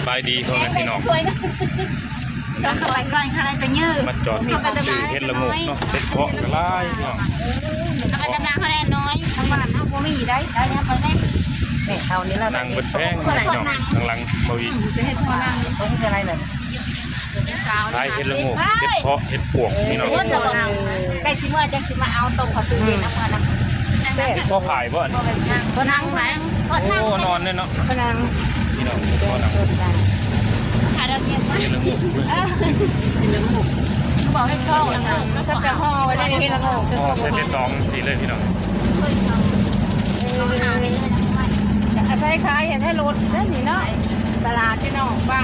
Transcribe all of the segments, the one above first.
ສະບາຍດີພໍ່ແມ່ພີ່ນ້ອງ ເຂົ້າໄປກ່ອນ ເຂົ້າໄປແຕ່ເຍີ້ ມາຈອດຊື້ເຫັດລະໂງກເນາະ ເຫັດເຜາະກໍຫຼາຍພີ່ນ້ອງ ເອົາໄປຕຳນາເຮົາແດ່ນ້ອຍ ທາງບ້ານເຮົາບໍ່ມີໄດ໋ ໄດ້ແລ້ວໄປແດ່ ແມ່ເອົານີ້ລະ ນັ່ງເບິດແຜງພີ່ນ້ອງ ທາງຫຼັງບໍ່ມີ ເຮັດເພາະນາງ ຂາຍເຫັດລະໂງກ ເຫັດເຜາະ ເຫັດປວກ ພີ່ນ້ອງ ໃກ້ຊິເມືອຈັ່ງຊິມາເອົາ ຕົ້ມເຂົ້າຕູ້ເຢັນເອົາເມືອນຳ ເຫັດເຜາະຂາຍບໍ່ອັນນີ້ ບໍ່ນັ່ງໄປ ໂອ້ ນອນເດ້ເນາະ ບໍ່ນັ່ງ ພີ່ນ້ອງ ບໍ່ນັ່ງ ຂາດອກເຢັນ ເຫັດລະໂງກ ເອີ ເຫັດລະໂງກ ບອກໃຫ້ຊອກລະໂງກ ເຂົາຈະຫໍ່ໄວ້ໃນເຫັດລະໂງກ ຫໍ່ໃສ່ໃບຕອງຈັ່ງຊີ້ເລີຍ ພີ່ນ້ອງ ອາໄສຂາຍເຫັດໃຫ້ລົດເດ້ນີ້ເນາະ ຕະຫຼາດພີ່ນ້ອງ ປ້າ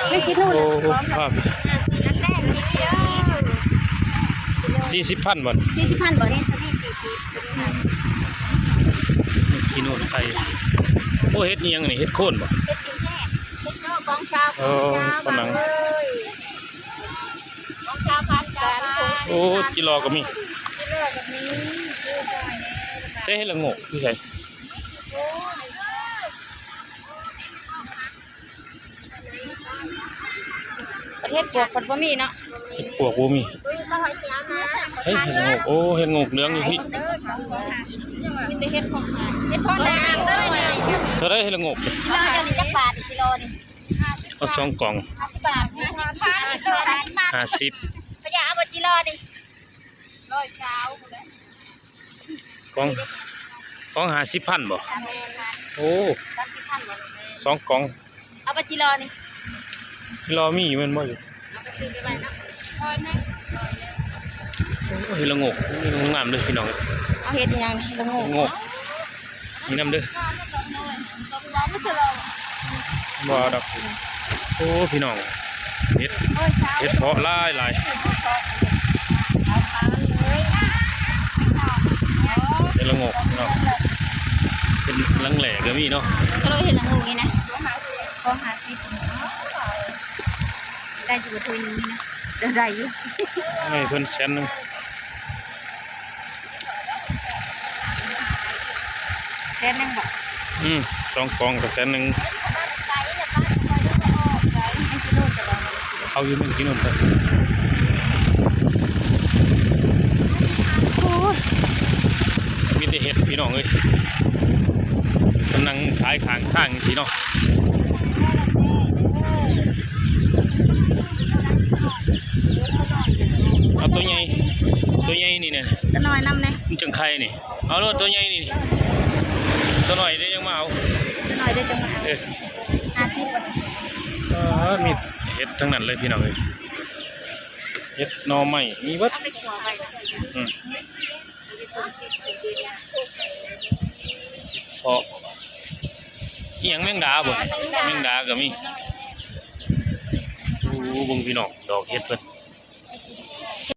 ໂອ້ ພາບ ສີ່ສິບພັນບໍ່ ສີ່ສິບພັນບໍ່ ນີ້ ຂີ້ໜູດໄຂ່ ໂອ້ ເຫັດອີ່ຫຍັງນີ້ ເຫັດໂຄນບໍ່ ເຫັດກິນແຫ້ງ ເຫັດໂຄນ ກອງຊາວ ເອີ ກອງຊາວ ກຳລັງ ກອງຊາວພັນ ໂອ້ ຈິລໍກໍມີ ຈິລໍກໍມີ ແຕ່ເຫັດລະໂງກຢູ່ໃສ? ປະເທດປວກເພິ່ນບໍ່ມີເນາະ ເຫັດປວກບໍ່ມີ ເອີ ເຫັດລະໂງກ ໂອ້ ເຫັດລະໂງກເຫຼືອງຢູ່ພີ້ ມີແຕ່ເຫັດເຜາະ ເຫັດເຜາະນາງເລີຍ ເທົ່າໃດເຫັດລະໂງກ ກິໂລນີ້ຈັກບາດ ກິໂລນີ້ ເອົາສອງກ່ອງ ຫ້າສິບບາດ ຫ້າສິບ ພະຍາເອົາບໍ່ ກິໂລນີ້ ຮ້ອຍຊາວ ກ່ອງ ກ່ອງຫ້າສິບພັນບໍ່ ໂອ້ ສອງກ່ອງ ເອົາໄປຈິລໍນີ້ ຈິລໍມີຢູ່ແມ່ນບໍ່ຢູ່ ເອົາໄປຊື້ໄປໄວ້ເນາະ ໂອ້ຍ ເຫັດລະໂງກ ງາມເດີພີ່ນ້ອງເອີຍ ເອົາເຫັດອີ່ຫຍັງນີ້ ລະໂງກ ລະໂງກ ມີນຳເດີ ບໍ່ເອົາດອກ ໂອ້ ພີ່ນ້ອງ ເຫັດ ເຫັດເຜາະຫຼາຍໆ ເຫັດລະໂງກເນາະ ເປັນລັງແຫຼກໍມີເນາະ ກະໂລເຫັດລະໂງກນີ້ນະ ຂໍຫ້າສິບ ໄດ້ຢູ່ບໍ່ຖ້ວຍໜຶ່ງນີ້ນະ ໄດ້ຢູ່ ໃຫ້ເພິ່ນແສນໜຶ່ງ ແສນໜຶ່ງບໍ່ ອືມ ສອງກອງກໍແສນໜຶ່ງ ເອົາຢູ່ແມ່ນກິນໂນນໄປ ໂອ້ຍ ມີແຕ່ເຫັດພີ່ນ້ອງເອີຍ ມານັ່ງຂາຍຂ້າງທາງຈັ່ງຊີ້ເນາະ ເອົາຕົວໃຫຍ່ ຕົວໃຫຍ່ນີ້ນະ ຕົວນ້ອຍນຳແດ່ ມັນຈັ່ງໄຂ່ນີ້ ເອົາໂລດຕົວໃຫຍ່ນີ້ ຕົວນ້ອຍເດຈັ່ງມາເອົາ ຕົວນ້ອຍເດຈັ່ງມາເອົາ ເອີ ຫ້າສິບ ເອີ ມີເຫັດທັງນັ້ນເລີຍພີ່ນ້ອງເອີຍ ເຫັດໜໍ່ໄມ້ມີເບິດ ເອົາໄປຂົ້ວໄວ້ ອືມ ເພາະອີ່ຫຍັງ ແມງດາບໍ່ ແມງດາກໍມີ ໂອ້ ເບິ່ງພີ່ນ້ອງ ດອກເຫັດເພິ່ນ